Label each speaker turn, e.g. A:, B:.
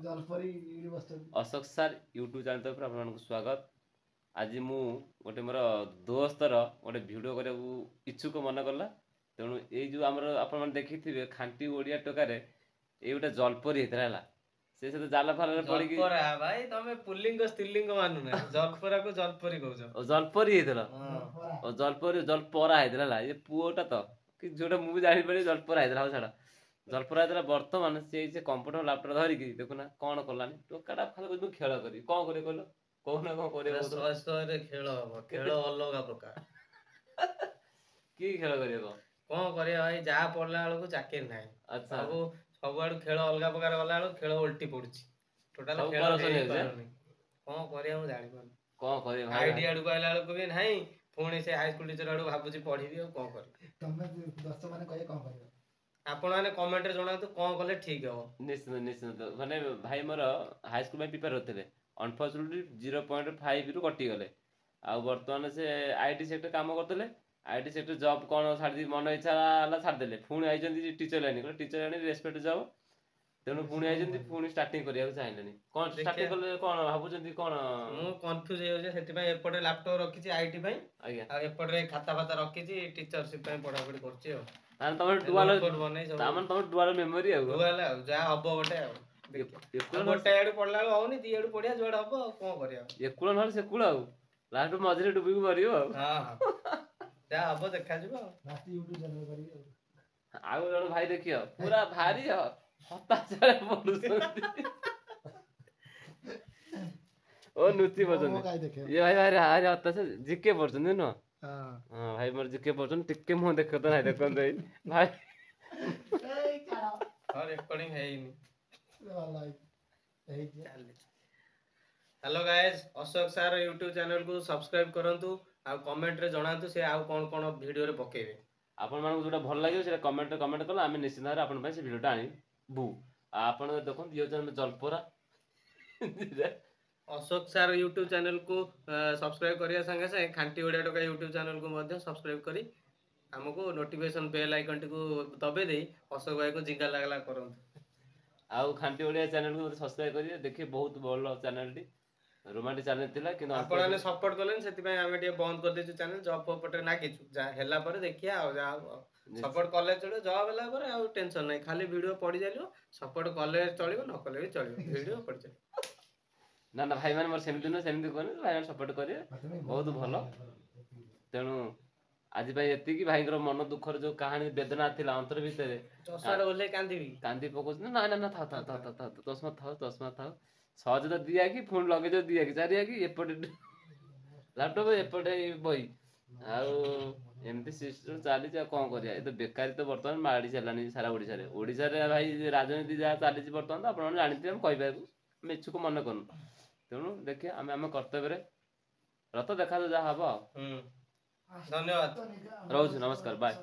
A: ଜଲପରି ଏଇଠି ବସିଛନ୍ତି।
B: Ashok sir YouTube channel ତରଫରୁ ଆପଣମାନଙ୍କୁ ସ୍ୱାଗତ। ଆଜି ମୁଁ ଗୋଟେ ମୋର ଦୋସ୍ତର ଗୋଟେ ଭିଡ଼ିଓ କରିବାକୁ ଇଚ୍ଛୁକ ମନେ କଲା। ତେଣୁ ଏଇ ଯେଉଁ ଆମର ଆପଣମାନେ ଦେଖିଥିବେ ଖାଣ୍ଟି ଓଡ଼ିଆ ଟୋକାରେ ଏଇ ଗୋଟେ ଜଲପରି ହେଇଥିଲା, ହେଲା ସେ ସହିତ ଜାଲ ଫାଲରେ ପଡ଼ିକି।
C: ଜଲପରା ଭାଇ, ତମେ ପୁଲ୍ଲିଙ୍ଗ ସ୍ତ୍ରୀଲିଙ୍ଗ ମାନୁନା, ଜଲପରାକୁ ଜଲପରି କହୁଛ।
B: ଓ ଜଲପରି ହେଇଥିଲା।
C: ହଁ।
B: ଓ ଜଲପରି ଜଲପରା ହେଇଥିଲା, ହେଲା ଏ ପୁଅଟା ତ କି ଝିଅଟା ମୁଁ ବି ଜାଣିପାରିବି। ଜଲପରା ହେଇଥିଲା, ହଉ ଛାଡ଼, ଜଲପରା ହେଇଥିଲା। ବର୍ତ୍ତମାନ ସେ କମ୍ପ୍ୟୁଟର ଲାପଟପ୍ ଧରିକି ଦେଖୁନା କ'ଣ କଲାନି ଟୋକାଟା। ଖାଲି କହୁଛି ମୁଁ ଖେଳ କରିବି। କ'ଣ କରିବି କହିଲ, କହୁନା କ'ଣ କରିବ?
C: ପୁରା ଶହେ ଶହେରେ ଖେଳ ହବ, ଖେଳ ଅଲଗା ପ୍ରକାର।
B: କି ଖେଳ କରିବ କହ?
C: କଣ କରିବା ଭାଇ, ଯାହା ପଢିଲା ବେଳକୁ ଚାକିରି ନାହିଁ।
B: ଆଚ୍ଛା।
C: ସବୁ ସବୁଆଡୁ ଖେଳ ଅଲଗା ପ୍ରକାର ଗଲା ବେଳକୁ ଖେଳ ଓଲଟି ପଡୁଛି ଟୋଟାଲ।
B: ସବୁ
C: ଖେଳ
B: corruption ହେଇଯାଉଛି,
C: ହେଇପାରୁନି। କଣ କରିବା ମୁଁ ଜାଣିପାରୁନି।
B: କ'ଣ କରିବ ଭାଇ?
C: IT ଆଡକୁ ଆଇଲା ବେଳକୁ ବି ନାହିଁ, ପୁଣି ସେ ହାଇସ୍କୁଲ ଟିଚର ଆଡକୁ ଭାବୁଛି ପଢିବି, ଆଉ କଣ କରିବି?
A: ତମେ ଦର୍ଶକ ମାନେ କହିବେ କଣ କରିବ?
C: ଆପଣ ମାନେ କମେଣ୍ଟରେ ଜଣାନ୍ତୁ କଣ କଲେ ଠିକ ହବ।
B: ନିଶ୍ଚିନ୍ତ ନିଶ୍ଚିନ୍ତ। ମାନେ ଭାଇ ମୋର ହାଇସ୍କୁଲ ପାଇଁ ପ୍ରିପେୟାର ହେଉଥିଲେ, ଅନଫର୍ଚୁନେଟଲି 0.5ରୁ କଟିଗଲେ। ଆଉ ବର୍ତ୍ତମାନ ସେ IT sector କାମ କରୁଥିଲେ। IT sector job କ'ଣ ଛାଡ଼ି ମନ ଇଚ୍ଛା ହେଲା ଛାଡ଼ିଦେଲେ। ପୁଣି ଆଇଛନ୍ତି ଟିଚର ଲାଇନ୍, କହିଲେ ଟିଚର ଲାଇନ୍ ରେସ୍ପେକ୍ଟ ଜବ୍। ତେଣୁ ପୁଣି ଆଇଛନ୍ତି, ପୁଣି ଷ୍ଟାର୍ଟିଂ କରିବାକୁ ଚାହିଁଲେଣି। କ'ଣ ଷ୍ଟାର୍ଟିଂ
C: ଦେଖିବା।
B: କଲେ କ'ଣ ଭାବୁଛନ୍ତି କ'ଣ?
C: ମୁଁ କନଫ୍ୟୁଜ ହେଇଯାଉଛି, ସେଥିପାଇଁ ଏପଟେ ଲାପଟପ୍ ରଖିଛି IT ପାଇଁ।
B: ଆଜ୍ଞା।
C: ଆଉ ଏପଟରେ ଖାତା ଫାତା ରଖିଛି, ଟିଚରସିପ ପାଇଁ ପଢାପଢି କରୁଛି। ଆଉ
B: ତାହେଲେ ତମର ଡୁଆଲ
C: ନୋଟ ଫୋଟ ବନେଇ ସବୁ।
B: ତାମାନେ ତମର ଡୁଆଲ ମେମୋରି ଆଉ
C: ଡୁଆଲ, ଆଉ ଯାହା ହବ ଗୋଟେ ଆଉ ଦେଖିବା।
B: ଏକୁଳ
C: ଆଉ ଗୋଟେ ଆଡୁ ପଢିଲା ବେଳକୁ ହଉନି, ଦି ଆଡୁ ପଢିବା, ଯୁଆଡେ ହବ। ଆଉ କଣ କରିବା?
B: ଏକୁଳ ନହେଲେ ସେକୁଳ, ଆଉ ଲାଷ୍ଟ ମଝିରେ ଡୁବିକି ମରିବ ଆଉ।
C: ହଁ, ଯାହା ହବ ଦେଖାଯିବ ଆଉ।
A: ଲାଷ୍ଟ ୟୁଟ୍ୟୁବ ଚ୍ୟାନେଲ କରିବି ଆଉ।
B: ଆଉ ଜଣେ ଭାଇ ଦେଖିବ ପୁରା ଭାରି ହତାଶାରେ ପଢୁଛନ୍ତି ଓ ନୁଚି
A: ମୁଁ
B: ପଡୁଛନ୍ତି।
A: କାଇଁ ଦେଖିବ?
B: ଇଏ ଭାଇ ଭାରି ଭାରି ହତାଶ, ଜିକେ ପଢୁଛନ୍ତି ନୁହଁ?
A: ହଁ।
B: ହଁ, ଭାଇ ମୋର ଜିକେ ପଢୁଛନ୍ତି। ଟିକେ ମୁହଁ ଦେଖ ତ ନାହିଁ, ଦେଖନ୍ତୁ ଏଇ ଭାଇ।
A: ଏଇ ଛାଡ଼।
C: ହଁ, ରେକର୍ଡିଂ ହେଇନି।
A: ଭଲ ହେଇଛି, ହେଇଛି।
C: ଚାଲିଛି। ହ୍ୟାଲୋ ଗାଏଜ୍, ଅଶୋକ ସାର୍ ୟୁଟ୍ୟୁବ ଚ୍ୟାନେଲକୁ ସବସ୍କ୍ରାଇବ କରନ୍ତୁ ଆଉ କମେଣ୍ଟରେ ଜଣାନ୍ତୁ ସେ ଆଉ କଣ କଣ ଭିଡ଼ିଓରେ ପକେଇବେ।
B: ଆପଣମାନଙ୍କୁ ଯୋଉଟା ଭଲ ଲାଗିବ ସେଇଟା କମେଣ୍ଟରେ କମେଣ୍ଟ କଲେ ଆମେ ନିଶ୍ଚିନ୍ତ ଭାବରେ ଆପଣଙ୍କ ପାଇଁ ସେ ଭିଡ଼ିଓଟା ଆଣିବୁ। ଆଉ ଆପଣ ଦେଖନ୍ତୁ, ଇଏ ହେଉଛନ୍ତି ଜଲପରା।
C: ଅଶୋକ ସାର୍ ୟୁଟ୍ୟୁବ ଚ୍ୟାନେଲକୁ ସବସ୍କ୍ରାଇବ କରିବା ସାଙ୍ଗେ ସାଙ୍ଗେ ଖାଣ୍ଟି ଓଡ଼ିଆ ଟୋକା ୟୁଟ୍ୟୁବ ଚ୍ୟାନେଲକୁ ମଧ୍ୟ ସବସ୍କ୍ରାଇବ କରି ଆମକୁ ନୋଟିଫିକେସନ ବେଲ୍ ଆଇକନଟିକୁ ଦବେଇ ଦେଇ ଅଶୋକ ଭାଇକୁ ଜିଙ୍ଗା ଲାଗଲା କରନ୍ତୁ।
B: ଆଉ ଖାଣ୍ଟି ଓଡ଼ିଆ ଚ୍ୟାନେଲକୁ ସବସ୍କ୍ରାଇବ କରିବେ, ଦେଖିବେ ବହୁତ ଭଲ ଚ୍ୟାନେଲଟି। ରୋମାଣ୍ଟିକ ଚ୍ୟାନେଲ ଥିଲା କିନ୍ତୁ
C: ଆପଣମାନେ ସପୋର୍ଟ କଲେନି, ସେଥିପାଇଁ ଆମେ ଟିକେ ବନ୍ଦ କରିଦେଇଛୁ ଚ୍ୟାନେଲ। ଜବ୍ ଫବ୍ ନାଗିଛୁ, ଯାହା ହେଲା ପରେ ଦେଖିବା ଆଉ ଯାହା ହବ। ସପୋର୍ଟ କଲେ ଚଳିବ, ଜବ୍ ହେଲା ପରେ ଆଉ ଟେନସନ ନାହିଁ, ଖାଲି ଭିଡ଼ିଓ ପଡି ଚାଲିବ। ସପୋର୍ଟ କଲେ ଚଳିବ, ନ କଲେ ବି ଚଳିବ, ଭିଡ଼ିଓ ପଡି ଚାଲିବ।
B: ନା ନା, ଭାଇମାନେ ମୋର ସେମିତି ନୁହେଁ, ସେମିତି କୁହନି। ଭାଇମାନେ ସପୋର୍ଟ କରିବେ, ବହୁତ ଭଲ। ତେଣୁ ଆଜି ପାଇଁ ଏତିକି। ଭାଇଙ୍କର ମନ ଦୁଃଖର ଯୋଉ କାହାଣୀ, ବେଦନା ଥିଲା ଅନ୍ତର ଭିତରେ।
C: ଚଷମାଟା ଓହ୍ଲେଇ କାନ୍ଦିବି।
B: କାନ୍ଦି ପକଉଛନ୍ତି। ନା ନା ନା, ଥାଉ ଥାଉ ଥାଉ ଥାଉ ଥାଉ, ଚଷମା ଥାଉ, ଚଷମା ଥାଉ। ସହଜ ତ ଦି ଆଖି, ପୁଣି ଲଗେଇଛ ଦି ଆଖି, ଚାରି ଆଖି, ଏପଟେ ଲାପଟପ୍ ଏପଟେ ବହି, ଆଉ ଏମିତି ସିଷ୍ଟମ ଚାଲିଛି। ଆଉ କ'ଣ କରିବା? ଏ ତ ବେକାରୀ ତ ବର୍ତ୍ତମାନ ମାଡ଼ି ସାରିଲାଣି ସାରା ଓଡ଼ିଶାରେ। ଓଡ଼ିଶାରେ ଭାଇ ରାଜନୀତି ଯାହା ଚାଲିଛି ବର୍ତ୍ତମାନ ତ ଆପଣମାନେ ଜାଣିଥିବେ, ଆମେ କହିବାକୁ ଆମେ ଇଚ୍ଛୁକ ମନେ କରୁନୁ। ତେଣୁ ଦେଖିବା, ଆମେ ଆମ କର୍ତ୍ତବ୍ୟରେ ରତ, ଦେଖାଯାଉ ଯାହା ହବ ଆଉ।
C: ହୁଁ, ଧନ୍ୟବାଦ।
B: ରହୁଛି, ନମସ୍କାର, ବାଏ।